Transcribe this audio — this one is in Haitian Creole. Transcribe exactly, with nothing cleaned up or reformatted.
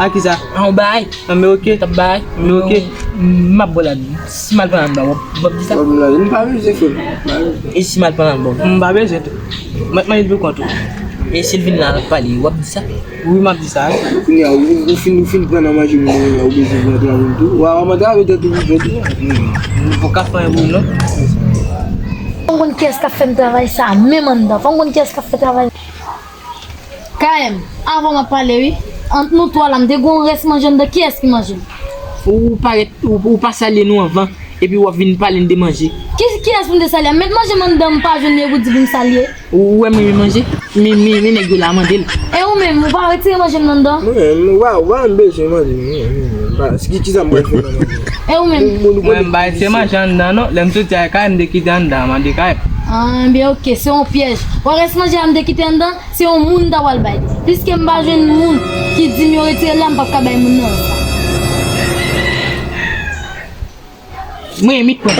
A kisa? An, ou bay. An, men oke. T ap bay. Men oke. M ap bò la. Si m al pran nan ba, w ap, w ap di sa? M pa bezwen, frè m. M pa bezwen. E si m al pran nan ba? M pa bezwen tou. M ap manje pou kont ou. E si l vin la, l ap pale, w ap di sa? Wi, m ap di sa. Kounye a, ou, ou fin, ou fin pran nan manje moun nan, ou bezwen pran travay tou. W a, w a antrave tèt ou pou fè tou. Ou pa ka fè anyen pou non. Fò m konn kiyès k ap fè m travay sa, menm anndan. Fò m konn kiyès k ap fè travay. K M, avan m ap pale, wi. Ant nou twa la, m te gon rès manje anndan, kiyès ki manje l? Ou parèt, ou, ou pa salye nou anvan, epi w ap vin pale n de manje. Ki, kiyès pou m te salye? M met manje m anndan, m pa jwenn li, epi w di pou m salye. Ou wè m renmen manje? Men, men, men nèg yo la mande l. E ou menm, ou pa retire manje m nan anndan? Mwen menm, wa, wa, m bezwen manje m, mwen, mwen, mwen. Ba, ki, ki sa m pral fè nan manje? E ou menm? Mwen, mwen, mwen, m pa retire manje anndan non. Lè m soti ak K M, m te kite anndan, mande K M. Anben, oke, se yon pyèj. Wè rès manje a m te kite anndan, se yon moun m ta pral bay. Piske m pa jwenn moun ki di m yo retire l la, m p ap ka bay moun nan sa. Mwen, mit pwen.